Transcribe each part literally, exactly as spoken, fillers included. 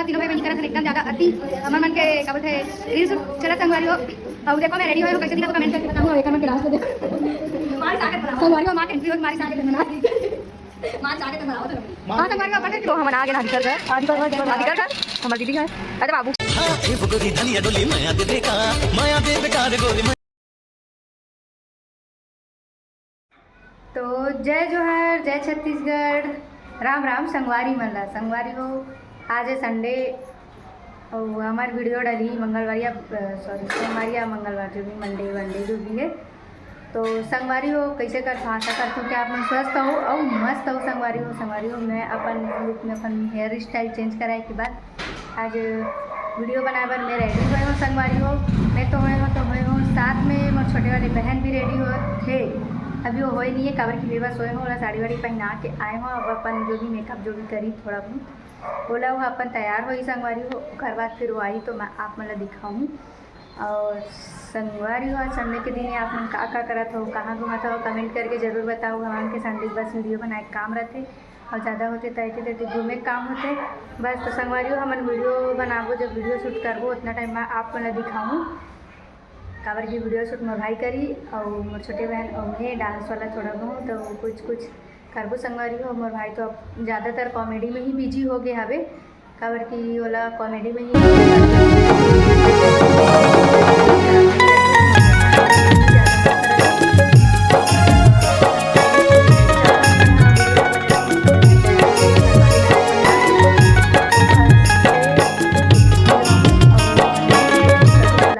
तीनों भाई बहन करत हन एकदम ज्यादा अति हमर मन के का बोलथे रील्स चलत संगवारी हो। अउ देखो मैं रेडी होय हूँ, कैसे दिखा तो कमेंट करके बताओ। एकर मन के डांस तो देखो। मारी सागत बनाओ। संगवारी हो, माँ के एंट्री हो, मारी सागत बना। मारी सागत बनाओ तो। हाँ, संगवारी हो, अपन तो हमन आगे ना निकल गए। आगे कर, आगे कर, हमर दीदी है। अरे बाबू। हाँ, ए गोरी धनिया डोली माया दे बेटा, माया दे बेटा रे गोरी। तो जय जोहार, जय छत्तीसगढ़, राम राम संगवारी मन ला। संगवारी हो, आज है संडे अउ हमार वीडियो डली मंगलवार या, अ, सॉरी, सोमवार या मंगलवार, जो भी मंडे वंडे जो भी है। तो संगवारी हो, कैसे कर भाषा कर क्योंकि आप मन स्वस्थ हो अउ मस्त हो संगवारी हो। संगवारी हो, मैं अपन लुक में अपन हेयर स्टाइल चेंज कराए के बाद आज वीडियो बनाए बर मैं रेडी होए हूँ संगवारी हो। मैं तो होए हूँ, तो होए हूँ, साथ में मोर छोटे वाले बहन भी रेडी हो थे। अभी वो होए नहीं है, काबर की बेबस होए हूँ, ओला साड़ी वाड़ी पहना के आए हूँ। अब अपन जो भी मेकअप जो भी करी थोड़ा बहुत, ओला वो अपन तैयार होई संगवारी हो, ओकर बाद फिर वो आई तो मैं आप मन ला दिखाऊँ। और संगवारी हो, आज संडे के दिन आप मन का का करत हो, कहाँ घूमत हो, कमेंट करके जरूर बताओ। हमन के संडे के बस वीडियो बनाए के काम रहते। अउ ज़्यादा होथे त एती तेती घूमे के काम होथे। बस तो संगवारी हो, हमन वीडियो बनाबो, जब वीडियो शूट करबो उतना टाइम में आप मन ल दिखाहूँ, काबर की वीडियो शूट मोर भाई करी अउ मोर छोटे बहन अउ मैं डांस वाला थोड़ा बहुत तो कुछ कुछ करबो संगवारी हो। मोर भाई तो अब ज़्यादातर कॉमेडी में ही बिजी हो गए हवे, काबर कि ओला कॉमेडी में ही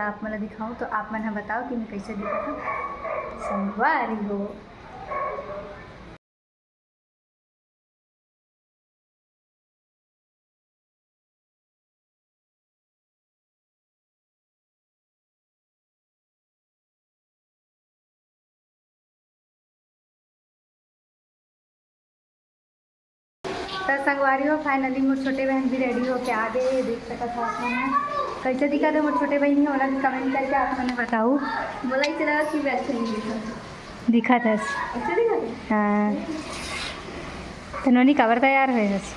आप मन ला दिखाऊं तो आप मन ह बताओ कि मैं कैसे दिखत हूँ संगवारी हो। त संगवारी हो, finally मोर छोटे बहन भी रेडी होके आ गए। देख सकत हो आप मन ह। कैसे दिखत हे मोर छोटे बहन ह, ओला भी कमेंट करके आप मन बताओ। मोला ऐसे लगा कि वैसे नहीं दिखत। दिखत हस। अच्छा दिखत हे? हाँ। त नोनी काबर तैयार होए हस?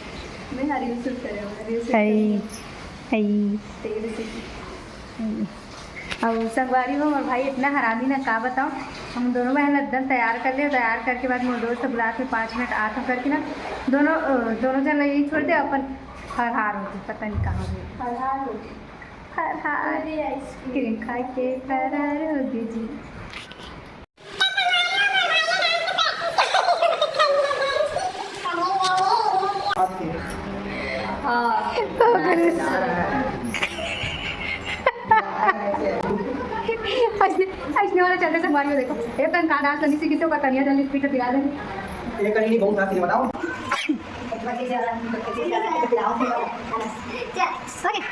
मैं हाँ रील शूट करे हूँ, रील शूट आई, करे हूँ। आई। तेरे से। आई। अउ संगवारी हो, मोर भाई इतना हरामी ना, का बताओ। हम दोनों बहन एकदम तैयार कर ले, तैयार करके बाद मोर दोस्त बुलात हे पाँच मिनट आत हो करके ना, दोनों, अ, दोनों जन यही छोड़ दे, अपन फरहार हो गए, पता नहीं कहाँ गए। फरहार हो गए। फरहार। अरे आइसक्रीम। क्रीम खा के फरार हो गए जी। ऐसने, ऐसने वाला चलते संगवारी हो, देखो, एक तन का डांस करनी सीखी तो का कनिया जल्दी पीठ दिला दे। ये कहीं नहीं, बहुत साथ बताओ। ओके,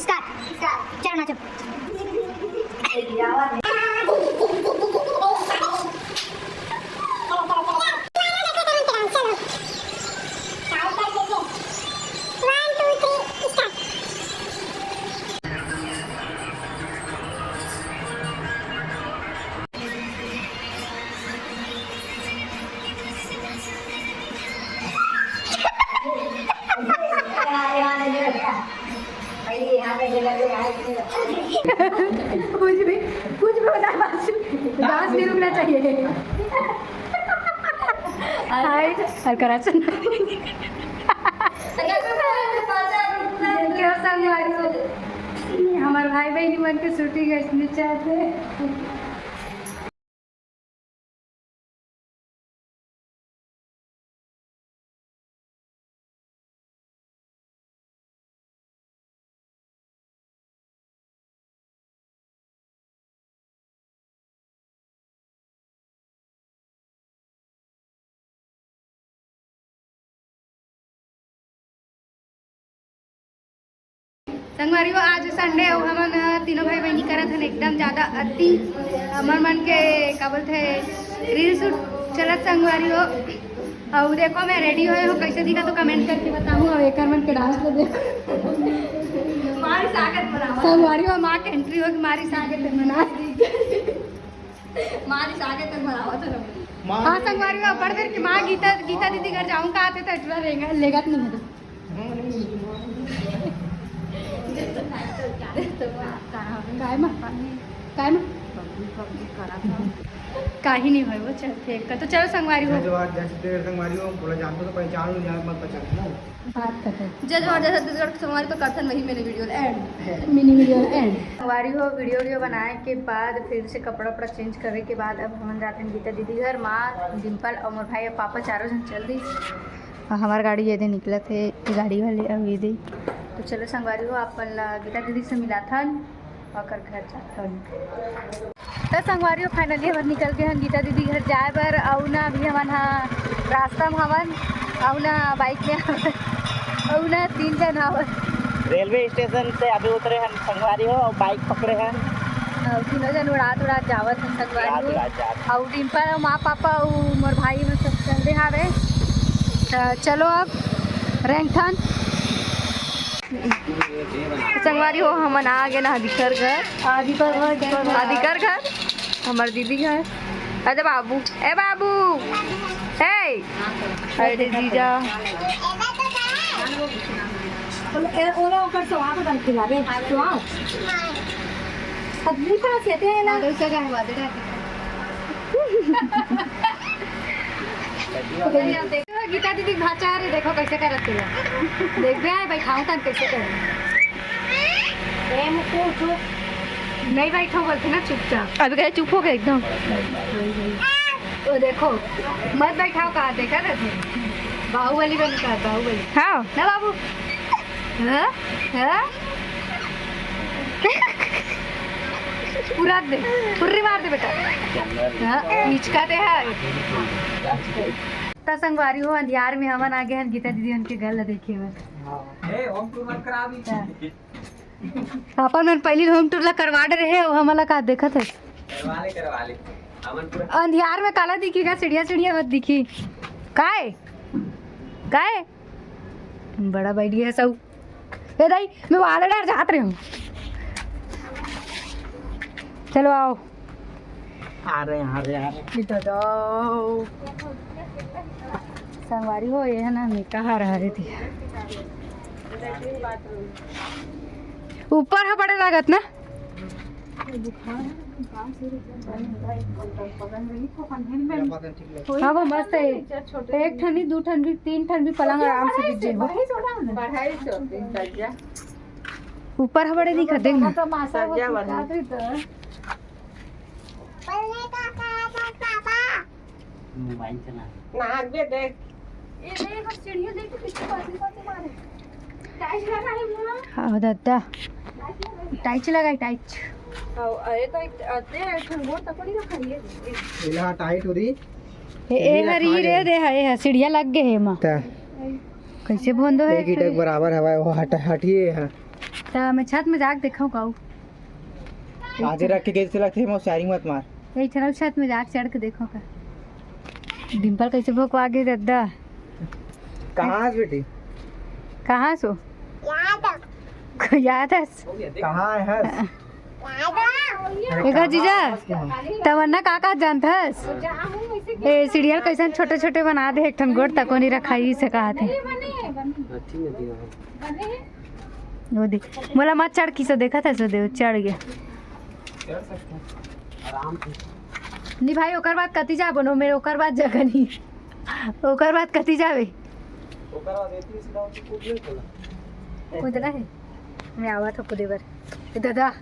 स्टार्ट। चलो नाचो। कुछ भी, कुछ भी होता है, बस डांस नहीं रुकना चाहिए। हाय, हल्का राशन। क्या संगवारी हो? हमारे भाई बहनी मन के शूटिंग है, इसमें चाहते हैं। संगवारी हो, आज संडे हो, हमन तीनों भाई बहनी करत हन एकदम ज्यादा अति हमर मन के का बोलथे रील शूट चलत संगवारी हो। अउ देखो मैं रेडी होए हूँ, कैसे दिखा तो कमेंट करके बताऊँ। अउ एकर मन के डांस ला देखो। मारी सागत बनाओ। संगवारी हो, माँ के एंट्री हो कि मारी सागत बना। मारी सागत बनाओ तो। हाँ संगवारी हो, बड़ देर की माँ गीता, गीता दीदी घर जाऊँ का आते तो इतना लेगा, लेगा तो नहीं है। काय मा? काय मा? काही नहीं भाई, वो चल ठीक है। तो चलो संगवारी हो। जय जोहार, जय छत्तीसगढ़ संगवारी हो, बोला जानते हो तो पहचान लो, यहाँ मत पहचान ना। बात करते हैं। जय जोहार, जय छत्तीसगढ़ संगवारी तो करथन वही मैंने video and, mini video and. संगवारी हो, वीडियो वीडियो बनाए के बाद फिर से कपड़ा उपड़ा चेंज करे के बाद अब हमन जाथन गीता दीदी घर। माँ, डिम्पल और मोर भाई और पापा चारों जन चल दी। और हमार गाड़ी ये दे निकलत है, ये गाड़ी वाले अब ये दे। तो चलो संगवारी हो, अपन ला गीता दीदी से मिलाथन। ओकर घर जाथन। त संगवारी हो, finally हमन निकल गे हन गीता दीदी घर जाए बर। अउ ना अभी हमन ह रास्ता म हवन, अउ ना बाइक में हवन, अउ ना तीन जन हवन। रेलवे स्टेशन से अभी उतरे हन संगवारी हो, अउ बाइक पकड़े हन। अउ तीनों जन उड़ात उड़ात जावत हन संगवारी हो। उड़ात उड़ात जात। अउ डिम्पल अउ माँ पापा अउ मोर भाई मन सब चल दे हावे। त चलो अब रेंगथन। संगवारी हो, हमन आ गे ना दिकर घर। आदि कर घर, आदि कर घर, हमर दीदी घर। अरे बाबू, ए बाबू, ए, अरे जीजा। ओला, ओला ओकर स्वाद बन खिलावे, स्वाद। पत्नी पास येते हैं ना। गीता दीदी भाचा रे, देखो कैसे करत है। देखबे आए, बैठाऊं तन कैसे करे। ए मुक्कू, चुप। नहीं बैठो बोलते ना, चुपचाप। अभी कहे चुप हो गए एकदम। ओ देखो, मत बैठाओ, कहा देखा था तू? बाहुबली बन का, बाहुबली। हाँ। ना बाबू? हाँ? हाँ? पूरा दे, फुर्री मार दे बेटा। हाँ, हिचका दे है। त संगवारी हो, अंधियार में हमन आ गे हन गीता दीदी उनके घर ला देखे बर। ए, होम टूर मत करा अभी। हाँ। अपन मन पहली होम टूर ला करवा डरे हे, अउ हमन ला का देखत हे? करवा ले, करवा ले। हमन पूरा अंधियार में काला दिखी का? सीढ़िया, सीढ़िया मत दिखी। काय? काय? बड़ा बैठ गया सब। ए दाई, मैं वाला डर जात रहे हूँ। चलो आओ। आ रहे हैं, आ रहे हैं, आ रहे हैं। इधर आओ। संगवारी हो, ये है ना, मैं कहाँ रह रही थी? ऊपर है बड़े लागत ना? हाँ, वो मस्त है। एक ठन नहीं, दू ठन भी, तीन ठन भी पलंग आराम से बिछ जाए। ऊपर है बड़े दिखत, देख ना। मोबाइल चला। ना, आगे देख। ये देख, अब सीढ़ियाँ देख, कितनी पतली पतली मारे। टाइल्स लगा है वहाँ। हाँ, दादा। टाइल्स लगा है, टाइल्स। हाँ, अरे तो एक, अरे, एक ठन गोड़ तक नहीं रखा ये। इला टाइट हो रही। ए, ए, हरी रे, दे, ए, सीढ़िया लग गए है माँ। ता। कैसे बंदो है एक ईंटा के बराबर हवा है, वो हट, हटिए है। ता मैं छत में जाके देखा हूँ काऊ। आधे रख के कैसे लगते हैं, वो शायरिंग मत मार। यही ठहराओ, छत में जाके चढ़ के देखो का। डिम्पल कैसे भोकवा गे दद्दा। कहाँ हस बेटी? कहाँ सो? याद है। कहाँ हस? कहाँ हस? याद है। देखा जीजा, तमन्ना का का जानत हस? ए, सीरियल कैसन छोटे छोटे बना दे, एक ठन गोड़ तको नहीं रखाई से कहा थे। अच्छी नदी है। वो देख, मोला मत चढ़ की सो देखा था, सो दे, चढ़ गया। चढ़ सकते हैं, आराम से। नहीं भाई, ओकर बाद कती जाबो नो, मेरे ओकर बाद जगह नहीं। ओकर बाद कती जाबे? ओकर बाद एती सीधा होती कूद नहीं चला। कूदना है? मैं आवा था कूदे बर। ए दादा।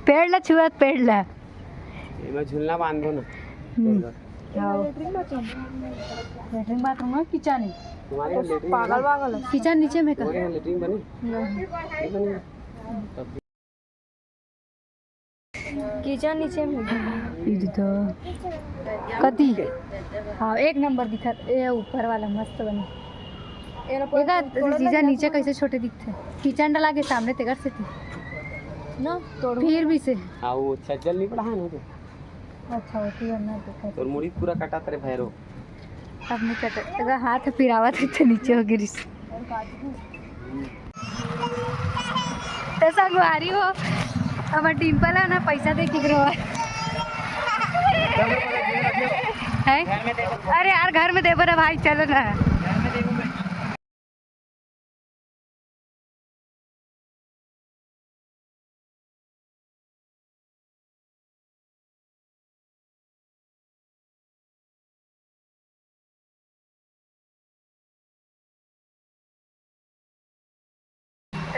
पेड़ ला छुआत, पेड़ ला। एमा झूलना बांधो ना। हम्म। हाँ। Latrine bathroom. लेटरिन बाथरूम है, किचन है। तुम्हारे यहाँ लेटरिन पागल बनी? पागल है। किचन नीचे में का? तुम्हारे यहाँ लेटरिन बनी? नहीं। नहीं बनी? तब किचन नीचे में। ई तो कति? हाँ, एक नंबर दिखत। ए ऊपर वाला मस्त बनी। एका जीजा नीचे कैसे छोटे दिखते? किचन डला के सामने तेकर से थी। ना, तोड़। फिर भी से। हाँ, वो छज्जल नहीं पड़ा है ना तो। अच्छा, होती है ना, देखा। तोर मुड़ी पूरा कटा तेरे भैरो। अब नहीं कटे। अगर हाथ पिरावा थे तो नीचे हो गिरिस। तो संगवारी हो, हमर डिम्पल है ना, पैसा दे के गिरो है। अरे यार, घर में देबो ना भाई, चलो ना।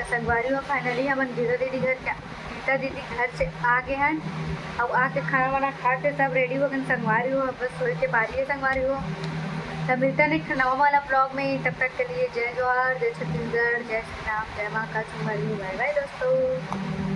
संगवारी हो, finally हमन गीता दीदी घर के, गीता दीदी घर से आ गे हन। अब आके खाना वाना खा के सब ready हो गए संगवारी हो, अब बस सोए के बारी है संगवारी हो। तब मिलता नहीं नवा वाला vlog में, तब तक के लिए जय जोहार, जय छत्तीसगढ़, जय श्री राम, जय महाकाल संगवारी हो, bye bye दोस्तों।